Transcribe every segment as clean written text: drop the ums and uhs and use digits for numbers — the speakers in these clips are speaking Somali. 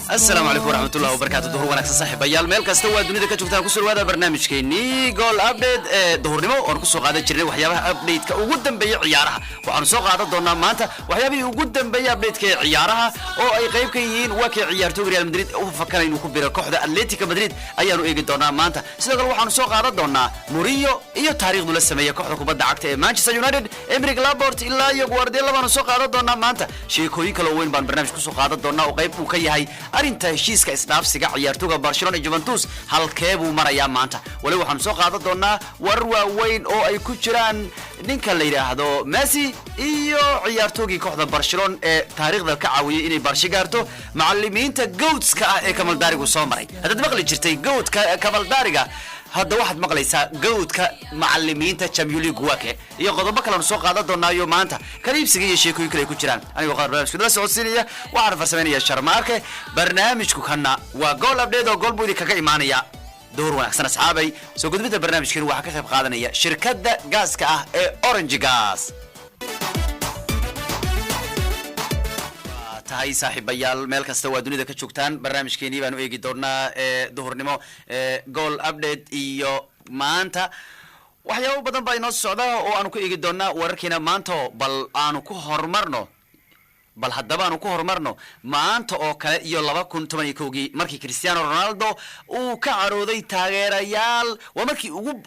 Asalaamu calaykum waraxmatullahi wabarakaatu. Duhur wanaagsan, saaxiibayaal, meel kasta waa dunida ka joogtaan. Kusoo dhawaada barnaamijkeenii Goal Update ee duhurnimo, oon kusoo qaadan jirnay waxyaabaha update-ka ugu dambeeya ciyaaraha. Waxaanu soo qaadan doonaa maanta waxyaabihii ugu dambeeya update-ka ee ciyaaraha, oo ay qayb ka yihiin waa kii ciyaartooyga Real Madrid u fakanay inuu ku biro kooxda Atletico Madrid ayaanu eegi doonaa maanta. Sidoo kale waxaanu soo qaadan doonaa Mourinho iyo taariikhdu la sameeya kooxda kubadda cagta ee Manchester United, Aymeric Laporte ilaa iyo Guardiola baanu soo qaadan doonaa maanta. Sheekooyin kale oo weyn baan barnaamij kusoo qaadan doonaa, oo qayb uu ka yahay arrinta heshiiska isdhaafsiga ciyaartooga Barcelona iyo Juventus, halkee buu marayaa maanta. Wali waxaanu soo qaadan doonaa warar waaweyn oo ay ku jiraan ninka la yidhaahdo Messi iyo ciyaartoogii kooxda Barcelona ee taariikhda ka caawiyey inay Barshe gaarto, macalimiinta GOATska ah ee kamaldaarigu soo maray. Haddaad maqli jirtay GOATka kamaldaariga, hadda waxaad maqlaysaa GOATka macalimiinta Champions League wake, iyo qodobo kaleanu soo qaadan doonaayo maanta, kala iibsiga iyo sheekooyin kale ay ku jiraan. Anigoo qaar barnaamijka la socodsiinaya, waxaana farsamaynaya Sharmaarke. Barnaamijku kana waa Goal Update oo gool buu idinkaga imaanaya. Door wanaagsan, asxaabay. Soo gudbinta barnaamijkeenu waxaa ka qayb qaadanaya shirkadda gaaska ah ee Orange Gas. Tahay saaxiibayaal, meel kasta waa dunida ka joogtaan, barnaamijkeenii baanu eegi doonaa ee duhurnimo ee Goal Update, iyo maanta waxyaabo badan baa inoo socda oo aanu ku eegi doonaa wararkiina maanto. Bal aanu ku horumarno, bal haddaba aanu ku horumarno maanta oo kale iyo 2011-kii, markii Cristiano Ronaldo uu ka carooday taageerayaal. Waa markii ugu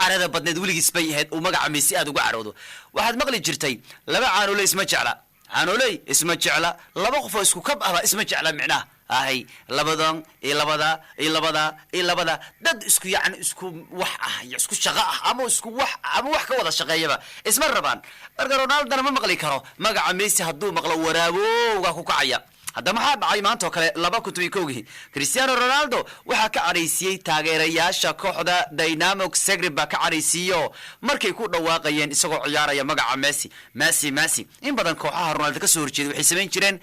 carada badneed weligiis bay ahayd uu magaca Messi aada uga caroodo. Waxaad maqli jirtay laba caanoole isma jecla, caanooley isma jecla, laba qof oo isku kab ahba isma jecla, micnaha ahay labadan iyo labada iyo labada iyo labada dad isku, yacni isku wax ah iyo isku shaqo ah ama isku wax ama wax ka wada shaqeeyaba isma rabaan. Marka Ronaldona ma maqli karo magaca Messi, hadduu maqlo waraabowga ku kacaya. Haddaba maxaa dhacay maanta oo kale 2011-kii? Cristiano Ronaldo waxaa ka cadhaysiiyey taageerayaasha kooxda Dynamo Zagreb baa ka cadhaysiiyo markay ku dhawaaqayeen isagoo ciyaaraya magaca Messi, Messi, Messi. In badan kooxaha Ronaldo ka soo horjeeday waxay samayn jireen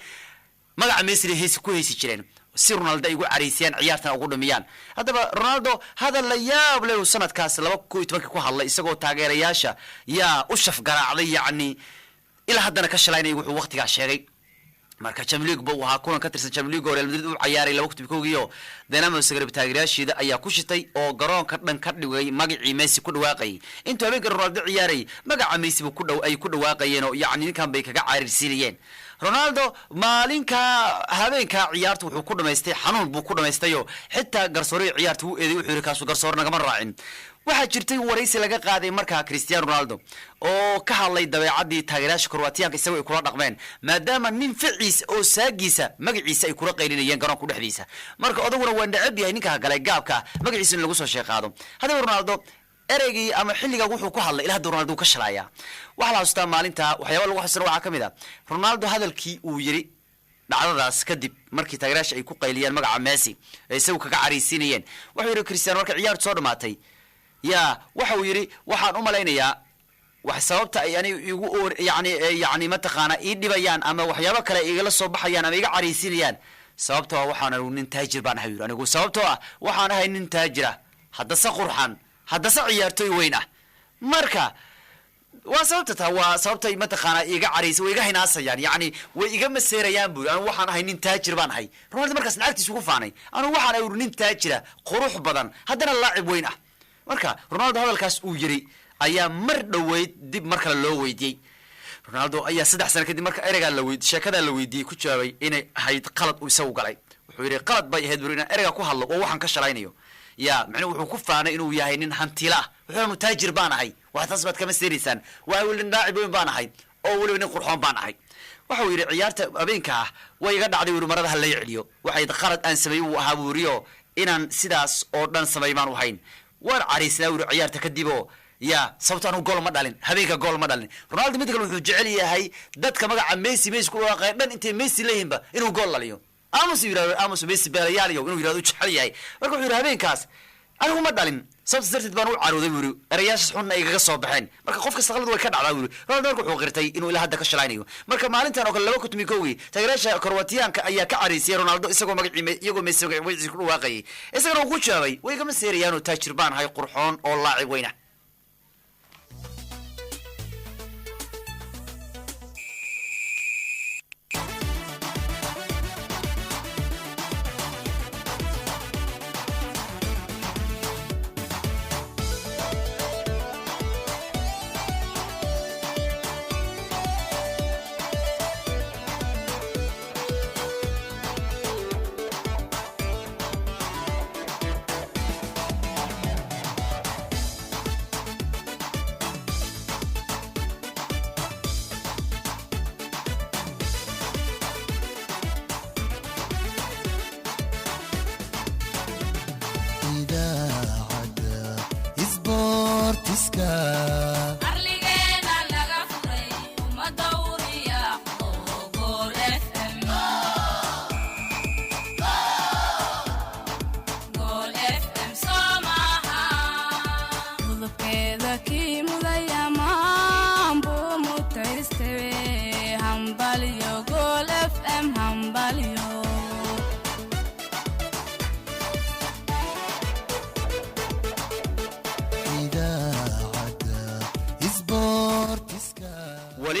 magaca Messi heesi ku heesi jireen si Ronaldo ay ugu caraysiyaan, ciyaartana ugu dhumiyaan. Haddaba Ronaldo hadal la yaab leh uu sanadkaas 2011-kii ku hadlay isagoo taageerayaasha yaa u shafgaraacday, yacni ilaa haddana ka shalaynaya wuxuu waqtigaa sheegay. Marka Champions League buu ahaa, kulan ka tirsan Champions League oo Real Madrid u ciyaaray 2011-kii, Dynamo Zagreb taageerayaasheeda ayaa ku shitay oo garoonka dhan ka dhigay magacii Messi ku dhawaaqayay. Intuu habeenka Ronaldo ciyaarayay magaca Messi buu ku dhow ay ku dhawaaqayeen, oo yacni ninkan bay kaga caarirsiinayeen. Ronaldo maalinka habeenka ciyaarta wuxuu ku dhamaystay xanuun buu ku dhamaystayo, xitaa garsoorihii ciyaarta wuu eeday, wuxuu yidhi kaasu garsoor nagama raacin. Waxaa jirtay waraysi laga qaaday markaa Cristiano Ronaldo oo ka hadlay dabeecadii taageerayaasha Kroatiyaanka isagoo ay kula dhaqmeen, maadaama nin ficiisa oo saagiisa magaciisa ay kula qaylinayeen garoonku dhexdiisa. Marka odaguna waa necab yahay ninka galay gaabka magaciisa in lagu soo sheeqaado. Haddaba Ronaldo ereygii ama xilligaa wuxuu ku hadlay ilaa hadda Ronaldo uu ka shalaaya. Waxaa la xasuustaa maalinta, waxyaaba lagu xasuusana waxaa ka mid a Ronaldo hadalkii uu yiri dhacdadaas kadib, markii taageerayaasha ay ku qayliyeen magaca Messi ee isagu kaga caraysiinayeen. Wuxuu yidhi Cristiano marka ciyaartu soo dhamaatay, yaa waxa uu yidhi: "Waxaan u malaynayaa wax sababta ay ani igu oor yani mataqaana ii dhibayaan ama waxyaabo kale igala soo baxayaan ama iga caraysiinayaan, sababtoo ah waxaan anigu nin taajir baan ahay," yidhi. "Anigu sababtoo ah waxaan ahay nin taajira, haddase qurxan, haddase ciyaartooy weyn ah. Marka waa sababta taa, waa sababtay mataqaanaa iga caraysa, way iga hinaasayaan, yacni way iga maseerayaan," buu yidhi. "Anigu waxaan ahay nin taajir baan ahay." Ronaldo markaas lacagtiisa ugu faanay: "Anigu waxaan ahay nin taajira, qurux badan, haddana laacib weyn ah." Marka Ronaldo hadalkaas uu yiri ayaa mar dhoweyd dib mar kale loo weydiiyey. Ronaldo ayaa 3 sano kadib marka ereygaa la weyd sheekadaa la weydiiyey ku jawaabay inay ahayd qalad uu isagu galay. Wuxuu yidhi: "Qalad bay ahayd," buri, "inaan ereygaa ku hadlo oo waxaan ka shalaynayo." Ya macnuhu wuxuu ku faanay inuu yahay nin hantila ah. Wuxuu anu taajir baan ahay, wax taas baad kama seeraysaan, waa weli nin laacib weyn baan ahay oo weliba nin qurxoon baan ahay. Waxa uu yidhi: "Ciyaarta habeenka ah way iga dhacday," yidhi, "marada ha lay celiyo. Waxay qalad aan sameeyey wuu ahaa," buu yidhi, "oo inaan sidaas oo dhan samay baan u hayn. Waan cariisnaa," yidhi, "ciyaarta kadib oo ya sababto anigu gool ma dhalin habeenka, gool ma dhalin." Ronaldo mid kale wuxuu jecel yahay dadka magaca Messi, Messi ku dhawaaqaya dhan intay Messi leeyihinba inuu gool dhaliyo, amos yidhahdo amos Messi beelayaaliyo inuu yidhahdo u jecel yahay. Marka wuxuu yidhi: "Habeenkaas anigu ma dhalin, sababta darteed baan u carooday," buu yidhi, "erayaashaas xunna igaga soo baxeen." Marka qof kasta qalad way ka dhacdaa, buu yidhi. Ronaldo marka wuxuu qirtay inuu ilaa hadda ka shalaynayo. Marka maalintan oo kale 2011-kii taageerayaasha Kroatiyaanka ayaa ka caraysiyay Ronaldo isagoo magacii iyagoo Messi magaciisa ku dhawaaqayay, isagana uu ku jawaabay: "Way igama seerayaanoo taajir baan ahay, qurxoon oo laacib weyna."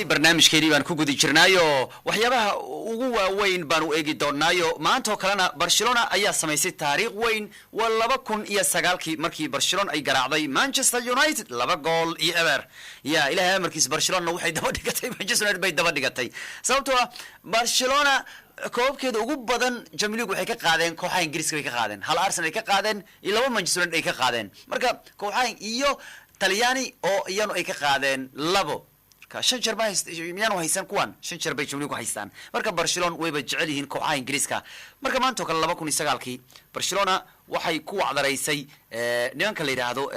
Weli barnaamijkeenii baan ku guda jirnaayo, waxyaabaha ugu waaweyn baanu eegi doonaayo. Maanta oo kalena Barcelona ayaa samaysay taariikh weyn. Waa 2009-kii markii Barcelona ay garaacday Manchester United 2-0. Ya Ilahay amarkiis, Barcelona waxay daba dhigatay Manchester United bay daba dhigatay, sababtoo ah Barcelona koobabkeeda ugu badan Champions League waxay ka qaadeen kooxaha Ingiriiska bay ka qaadeen. Hal Arsenal ay ka qaadeen iyo laba Manchester United ay ka qaadeen. Marka kooxaha iyo Talyaani oo iyanu ay ka qaadeen labo. Marka shan jeer ma miyaanu haysan kuwan, shan jeer bay Champions League ku haystaan. Marka Barcelona wayba jecel yihiin kooxaha Ingiriiska. Marka maanta oo kale 2009-kii Barcelona waxay ku wacdaraysay nimanka la yidhaahdo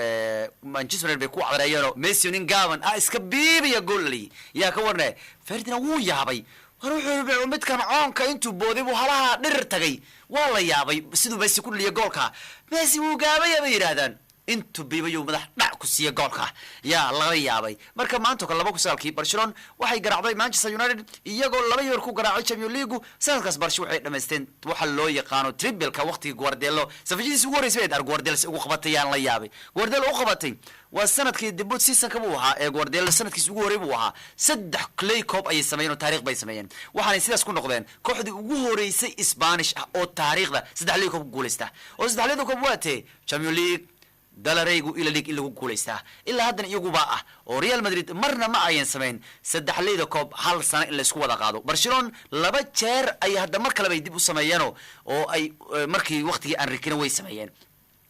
Manchester United bay ku wacdareeyeenoo Messi nin gaaban ah iska biibaya gool dhaliyay. Yaa ka warne, Ferdinand wuu yaabay. War wuxuu midkan coonka intuu booday buu halaha dhirir tagay. Waa la yaabay siduu Messi ku dhaliya goolka. Messi wuu gaabaya bay yidhaahdaan, intuu biibayuu madax dhac ku siiya goolka. Yaa laga yaabay. Marka maanta oo kale 2009-kii Barcelona waxay garaacday Manchester United iyagoo 2-0 ku garaacay Champions League. Sanadkaas Barca waxay dhamaysteen waxa loo yaqaano triple-ka waqtigii Guardiola safajadiisa ugu horreysay bay Guardiola ugu qabatay. Yaan la yaabay Guardiola u qabatay. Waa sanadkii debut seasonka buu ahaa ee Guardiola sanadkiisa ugu horreey buu ahaa. Saddex clay cup ayay sameeyeen oo taariikh bay sameeyeen. Waxaanay sidaas ku noqdeen kooxdii ugu horeysay Spanish ah oo taariikhda saddex league cup ku guuleysta. Oo saddex league cup waa tee? Champions League, dalareygu ila league in lagu guulaystaa. Ilaa haddana iyagubaa ah oo Real Madrid marna ma ayan samayn saddexleyda koob hal sano in laysku wada qaado. Barcelona laba jeer ay hadda mar kale bay dib u sameeyeeno oo ay markii waqtigii Enriquena way sameeyeen.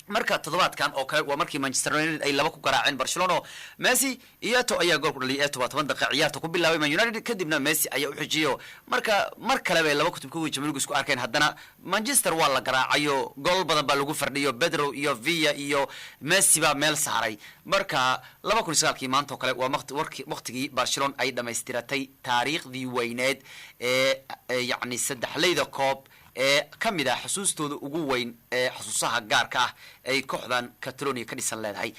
Marka toddobaadkan oo kale waa markii Manchester United ay laba ku garaaceen Barcelona. Messi iyo Eto'o ayaa gool ku dhaliyay. Eto'o baa 10 daqiiqa ciyaarta ku bilaabay Man United, kadibna Messi ayaa u xijiyo. Marka mar kale bay laba kutub kuwii Champions isku arkeen. Haddana Manchester waa la garaacayo, gool badan baa lagu fardhiyo. Pedro iyo Villa iyo Messi baa meel saaray. Marka 2009-kii maanta oo kale waa waqtigii Barcelona ay dhamaystiratay taariikhdii weyneed ee yacni saddexleyda koob ee ka mid ah xusuustooda ugu weyn ee xusuusaha gaarka ah ay kooxdan Catalonia ka dhisan leedahay.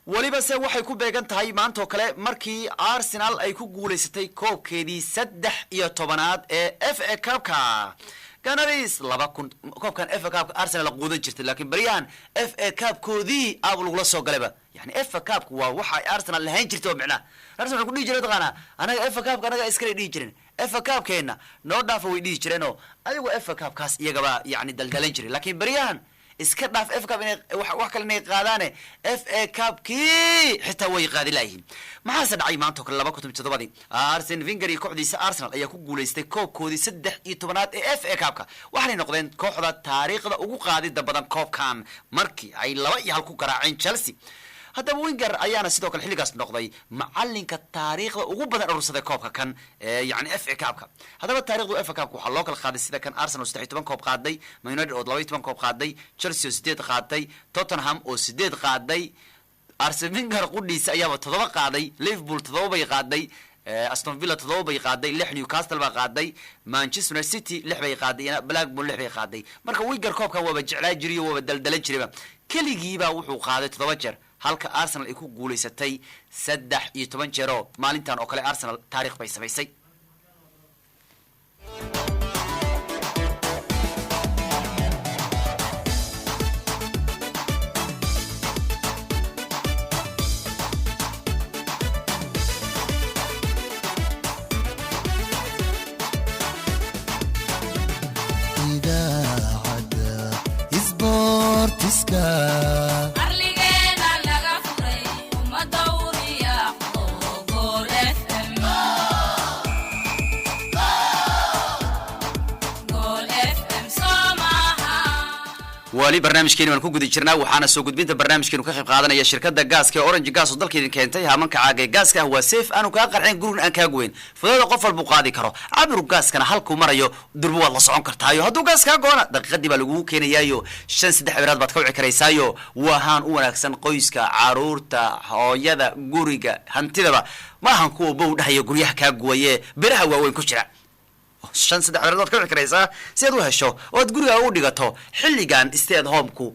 Weliba se waxay ku beegan tahay maanta oo kale markii Arsenal ay ku guulaysatay koobkeedii 13aad ee FA Cupka. Gunners 2000 koobkan FA Cupka Arsenal la quudan jirtay, laakiin baryahan FA Cupkoodii aab lagula soo galayba. Yani FA Cupku waa waxa ay Arsenal lahayn jirtay. Oo micnaha Arsenal waxay ku dhihi jireen, taqaanaa, anaga FA Cupka anaga iskale dhihi jiren, FA Cupkeena noo dhaafa way dhihi jireenoo ayagu FA Cupkaas iyagaba yani daldalan jiray. Laakiin baryahan iska dhaaf FA Cup inay wax kale inay qaadaane, FA Cupkii xitaa way qaadi laayihiin. Maxaase dhacay maanta oo kale 2007-dii? Arsene Wenger iyo kooxdiisa Arsenal ayaa ku guulaystay koobkoodii 13aad ee FA Cupka. Waxaanay noqdeen kooxda taariikhda ugu qaadida badan koobkan markii ay 2-1 ku garaaceen Chelsea. Haddaba Wenger ayaana sidoo kale xilligaas noqday macalinka taariikhda ugu badan urursaday koobka kan ee yani FA Cupka. Haddaba taarikhdu FA Cupka waxaa loo kala qaaday sida kan: Arsenal oo 13 koob qaaday, Man United oo 12 koob qaaday, Chelsea oo sideed qaaday, Tottenham oo sideed qaaday, Arsene Wenger qudhiisa ayaaba toddoba qaaday, Liverpool toddoba bay qaaday, Aston Villa toddoba bay qaaday, lix Newcastle baa qaaday, Manchester City lix bay qaaday, iyana Blackburn lix bay qaaday. Marka Wenger koobkan waaba jeclaa jiriyo, waaba daldalan jirayba. Keligiibaa wuxuu qaaday toddoba jeer, halka Arsenal ay ku guulaysatay 13 jeeroo. Maalintan oo kale Arsenal taarikh bay samaysay. Idaacadda isboortiska. Arligeena laga furay ummadda uriyaaqdo Gool FM, Gool FM Soomaha. Wali barnaamijkeeni baan ku guda jirnaa. Waxaana soo gudbinta barnaamijkeenu ka qayb qaadanaya shirkadda gaaska ee Orange Gas oo dalka idin keentay haamanka caaga ee gaaska ah. Waa safe, aanu kaa qarxin, gurigna aan kaa goyn, fudada qof walbuu qaadi karo. Cabiru gaaskana halkuu marayo durba waad la socon kartaayo. Hadduu gaas kaa goona, daqiiqadii baa lagugu keenayaayo. Shan saddex biraad baad ka wici karaysaayo. Waa haan u wanaagsan qoyska, caruurta, hooyada, guriga, hantidaba. Ma ahan kuwa bow dhahaya guryaha kaa guwaye biraha waaweyn ku jira. Shan saddex biraad waad ka wici karaysaa si aad u hesho oo aad guriga u dhigato xilligan stay at homeku.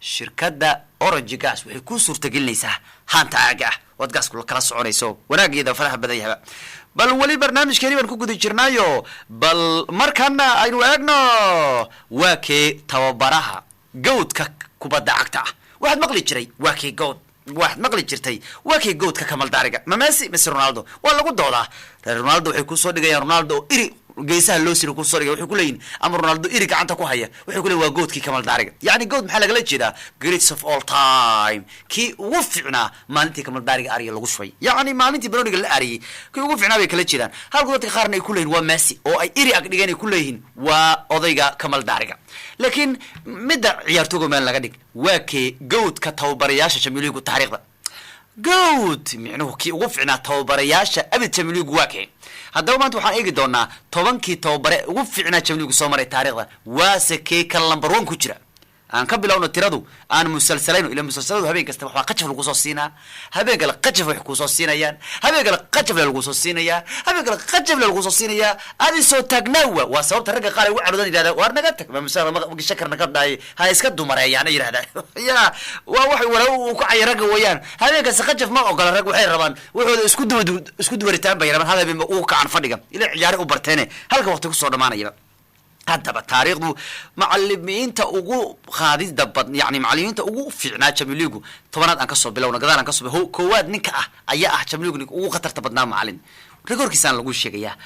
Shirkadda Orange Gas waxay kuu suurtagelinaysaa haanta caaga ah oo aad gaasku kala soconayso wanaageeda faraha badan yahaba. Bal weli barnaamijkeeni baan ku guda jirnaayo. Bal markana aynu eegno waa kee tababaraha GOAT-ka kubadda cagta ah. Waxaad maqli jiray waa kee GOAT. Waxaad maqli jirtay, waa kii GOAT-ka kamaldaariga, ma Messi mise Ronaldo? Waa lagu doodaa. Reer Ronaldo waxay kusoo dhigayaan Ronaldo oo iri geesaha loo siro kusoo dhigay. Waxay ku leeyihin, ama Ronaldo iri gacanta ku haya, waxay ku leeyihin waa GOAT-kii kamaldaariga. Yacni GOAT maxaa lagala jeedaa? Greatest of all time, kii ugu fiicnaa maalintii kamaldaariga ariga lagu shubay, yacni maalintii baroniga la ariyey kii ugu fiicnaa bay kala jeedaan. Halka dadka qaarna ay ku leeyihin waa Messi, oo ay iri ag dhigeen, ay ku leeyihiin waa odayga kamaldaariga. Laakiin midda ciyaartooga meel laga dhig, waa kee GOAT-ka tababarayaasha Champions League taariikhda? GOAT micnuhu kii ugu fiicnaa tababarayaasha abid Champions League waa kee? Haddaba maanta waxaan eegi doonaa 10-kii tababare ugu fiicnaa Champions League soo maray taariikhda. Waase kee ka number one ku jira? Aan ka bilowno tiradu, aan musalsalayno, ila musalsaladu habeen kasta waxbaa qajaf lagu soo siinaa, habeen kale qajaf wax kusoo siinayaan, habeen kale qajaf le lagu soo siinayaa, habeen kale qajaf le lagu soo siinayaa. Adi soo taagnaawa. Waa sababta ragga qaar ay ugu cadhoodan, yidhahda waar naga tag, ma musal ma gashan karna, ka dhaay ha iska dumareeyaan, yidhahda. Ya waa wax wala uu ku caya ragga weeyaan. Habeen kasta qajaf ma ogola rag, waxay rabaan waxooda isku duwa isku duwaritaan bay rabaan. Hal habeen ba ugu kacan fadhiga, ila ciyaare u barteene, halka waqti kusoo dhamaanayaba. Haddaba taariikhdu macalimiinta ugu qaadida bad, yani macalimiinta ugu fiicnaa Champions League 10aad aan kasoo bilowna, gadaal aan kasoo koowaad ninka ah ayaa ah Champions League ninka ugu khatarta badnaa macalin, rekoorkiisaan lagu sheegayaa,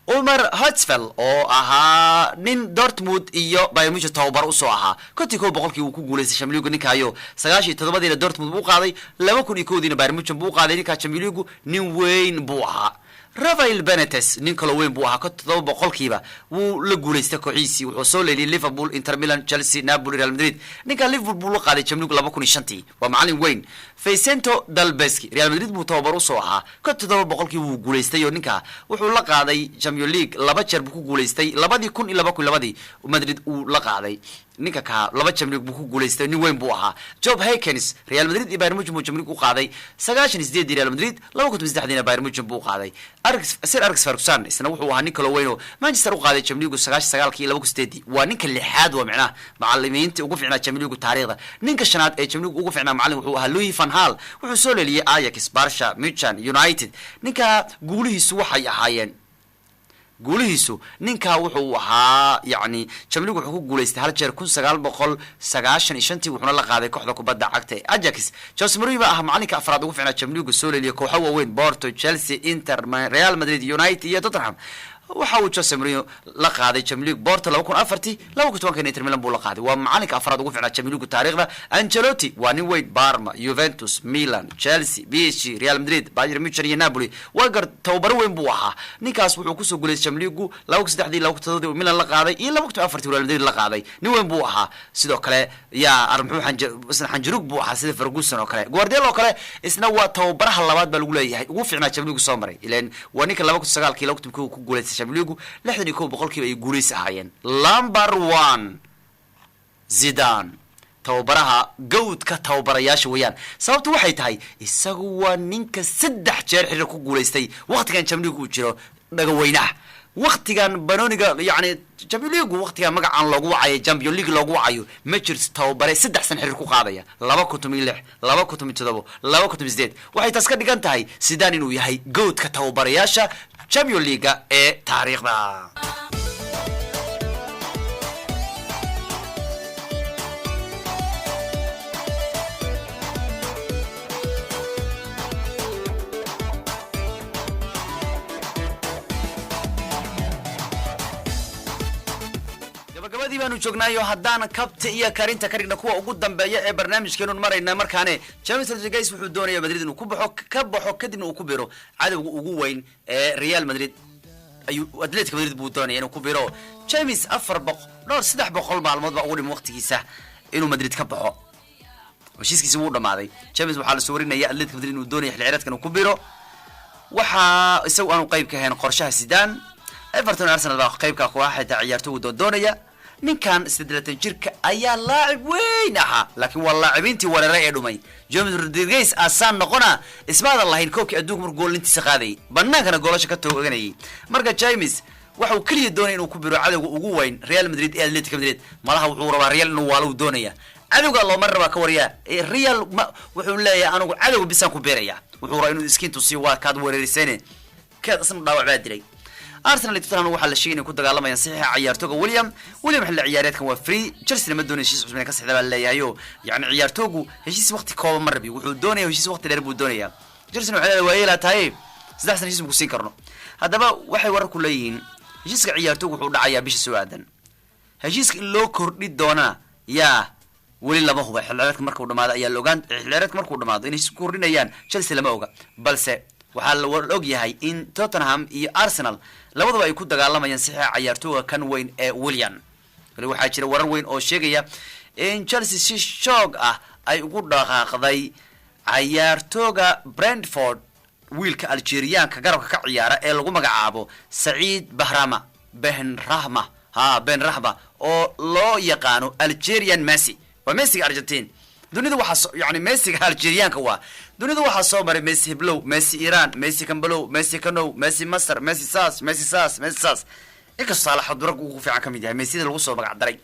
Ottmar Hitzfeld, oo ahaa nin Dortmund iyo Bayern Munich tababar usoo ahaa. 51% uu ku guuleystay Champions League ninkaayo. 97-diina Dortmund buu qaaday, 2001-diina Bayern Munich buu qaaday. Ninkaa Champions League nin weyn buu ahaa. Rafael Benitez nin kaloo weyn buu ahaa. 7% wuu la guuleystay kooxiisii. Wuxuu soo leeliyay Liverpool, Inter Milan, Chelsea, Napoli, Real Madrid. Ninka Liverpool buu la qaaday Champions League 2005-tii. Waa macalin weyn. Vicente del Bosque Real Madrid buu tababar usoo ahaa. 7% wuu guuleystay, oo ninka wuxuu la qaaday Champions League laba jeer buu ku guuleystay, 2000 iyo 2002 Madrid uu la qaaday. Ninka kaa laba Champions League buu ku guuleystay, nin weyn buu ahaa. Jupp Heynckes Real Madrid iyo Bayern Munich buu Champions League u qaaday, 98-dii Real Madrid, 2003-diina Bayern Munich buu u qaaday. Sir Alex Ferguson isna wuxuu ahaa nin kaloo weyn oo Manchester u qaaday Champions League 99-kii iyo 2008-dii. Waa ninka lixaad, waa micnaha macalimiinta ugu fiicnaa Champions League taariikhda. Ninka shanaad ee Champions League ugu fiicnaa macalin wuxuu ahaa Louis van Gaal. Wuxuu soo leeliyay Ajax, Barca, Munich, United. Ninka guulihiisu waxay ahaayeen guulihiisu, ninkaa wuxuu ahaa, yacni Champions League wuxuu ku guuleystay hal jeer, 1995-tii, wuxuuna la qaaday kooxda kubadda cagta ee Ajax. Jose Mourinho baa ah macalinka afraad ugu fiicnaa Champions League, soo leeliyay kooxo waaweyn: Porto, Chelsea, Inter, Real Madrid, United iyo Tottenham. Waxa uu Jose Mourinho la qaaday Champions League Porto 2004-tii, 2010-ka Inter Milan buu la qaaday. Waa macalinka afraad ugu fiicnaa Champions League taariikhda. Ancelotti waa nin weyn: Parma, Juventus, Milan, Chelsea, PSG, Real Madrid, Bayern Munich iyo Napoli. Waa gar tababaro weyn buu ahaa ninkaas. Wuxuu kusoo guuleystay Champions League 2003-dii, 2007-dii Milan la qaaday iyo 2004-tii Real Madrid la qaaday. Nin weyn buu ahaa. Sidoo kale yaa muxuu isna xanjirug buu ahaa, sida Ferguson oo kale, Guardiola oo kale. Isna waa tababaraha labaad baa lagu leeyahay ugu fiicnaa Champions League soo maray, ileen waa ninka 2009-kii 2010 ku guuleystay Champions League, 61% ay guuleysi ahaayeen. Number one, Zidane, tababaraha GOAT-ka tababarayaasha weeyaan. Sababtu waxay tahay isagu waa ninka saddex jeer xiriir ku guulaystay waqtigan Champions League uu jiro dhagaweynaha, waqtigan banoniga, yacni Champions League, waqtigan magacan loogu wacayo Champion League loogu wacayo. Ma jirto tababare 3 san xiriir ku qaadaya: 2016, 2017, 2018. Waxay taas ka dhigan tahay Zidane inuu yahay GOAT-ka tababarayaasha Champion League ee taariikhda. Gabagabadii baanu joognaayo, haddaan kabta iyo karinta ka dhigna kuwa ugu dambeeya ee barnaamijkeenun marayna. Markaane James Rodriguez wuxuu doonaya Madrid inuu ku baxo, ka baxo, kadibna uu ku biro cadowga ugu weyn ee Real Madrid ayuu, Atletico Madrid buu doonaya inuu ku biro. James afar boq dhowr 300 maalmood baa ugu dhim waqtigiisa inuu Madrid ka baxo. Heshiiskiisi wuu dhamaaday. James waxaa lasoo warinaya Atletico Madrid inuu doonaya xilli ciyaareedkan uu ku biro. Waxaa isagu aanu qayb ka ahayn qorshaha Zidane. Everton, Arsenal baa qaybka kooxa xitaa ciyaartooygu doondoonaya. Ninkan 38 jirka ayaa laacib weyn ahaa, laakiin waa laacibiintii weerare ee dhumay. James Rodriguez asaan noqona ismaadan lahayn koobkii adduunka markuu goolintiisa qaadayay, banaankana goolasha ka tooganayay. Marka James waxa uu keliya doonaya inuu ku biro cadowga ugu weyn Real Madrid ee Atletico Madrid. Malaha wuxuu rabaa Real inuu waalo doonaya, cadowga looma rabaa ka waryaa Real ma. Wuxuu leeyahay anigu cadowga bisaan ku beeraya. Wuxuu rabaa inuu iskiin tusiyo waa kaad weerarisayne, kaad isna dhaawac baa dilay. Arsenal iyo Tottenham waxaa la sheegay inay ku dagaalamayaan saxiixa ciyaartooga William. William xilli ciyaareedkan waa free. Chelsea ma doonayso heshiis cusub inay ka saxda baa leeyahayo. Yacni ciyaartoogu heshiis waqti kooban ma rabi, wuxuu doonaya heshiis waqti dheer buu doonayaa. Chelsea waxay leedahay, waa yeelaa tahay 3 sano heshiis ma ku siin karno. Haddaba waxay wararku leeyihiin heshiiska ciyaartoogu wuxuu dhacayaa bisha soo aadan. Heshiiska in loo kordhi doonana yaa weli lama huba. Xilciyaareedka markuu dhamaado ayaa la ogaan. Xilciyaareedka markuu dhamaado inay heshiis ku kordhinayaan Chelsea lama oga, balse waxaa la og yahay in Tottenham iyo Arsenal labaduba ay ku dagaalamayaan saxiixa ciyaartooga kan weyn ee William. Weli waxaa jira warar weyn oo sheegaya in Chelsea si shoog ah ay ugu dhaqaaqday ciyaartooga Brentford, wiilka Algeriaanka garabka ka ciyaara ee lagu magacaabo Saciid Bahrama Benrahma, ha, Benrahma, oo loo yaqaano Algerian Messi. Waa Messiga Argentine. Dunida waxaa yani Messiga Algeriaanka waa. Dunida waxaa soo maray Messi heblow, Messi Iran, Messi kambalow, Messi kanow, Messi Masar, Messi saas, Messi saas, Messi saas. Inkastoo Saalax ragga ugu fiican ka mid yahay Messida lagu soo magac daray,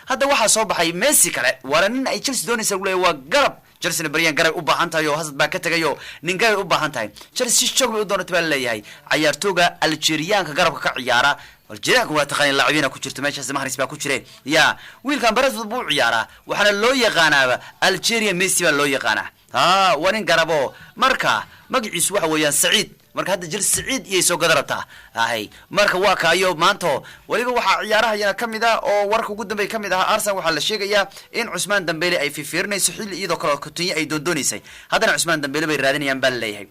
hadda waxaa soo baxay Messi kale, waana nin ay Chelsea doonaysa lagu leeyahay. Waa garab. Chelsea baryan garab u baahan tahay oo Hazard baa ka tagay oo nin garab u baahan tahay. Chelsea si joog bay u doonatay baa laleeyahay ciyaartooga Algeriaanka garabka ka ciyaara. Algeriaanka waa taqaaniin, laacibiina ku jirto meeshaas, Mahrez baa ku jire. Ya wiilkan Brentford buu u ciyaaraa, waxaana loo yaqaanaaba Algeria Messi baa loo yaqaanaa. Ha, waa nin garabo. Marka magaciisu waxa weeyaan Saciid. Marka hadda Chelsea Saciid iyay soo gada rabtaa ahay. Marka waa kaayo maanto. Weliba waxaa ciyaarahayana ka mid ah oo wararka ugu dambeeya ka mid ahaa, Arsenal waxaa la sheegayaa in Cusmaan Dambele ay fifiirinayso, xilli iyadoo kale oo Coutinho ay doondoonaysay. Haddana Cusmaan Dambele bay raadinayaan baa laleeyahay.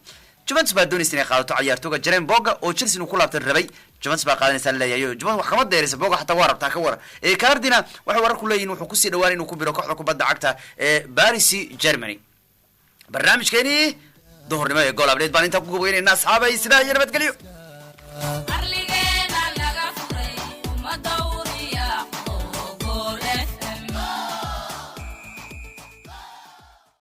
Juventus baa doonaysa inay qaadato ciyaartooga Jerem Boga oo Chelsea inuu ku laabtay rabay. Juventus baa qaadanaysaa laleeyahay. Juventus wax kama deeraysa, Boga xataa waa rabtaa. Ka waran ee Cardina? Waxay warar ku leeyihin wuxuu kusii dhawaan inuu ku biro kooxda kubadda cagta ee Paris Germany. Barnaamijkeeni duhurnimo ee Gool Update baan intaa ku gogeynayna, asxaabay. Sidaa iyo nabadgelyo.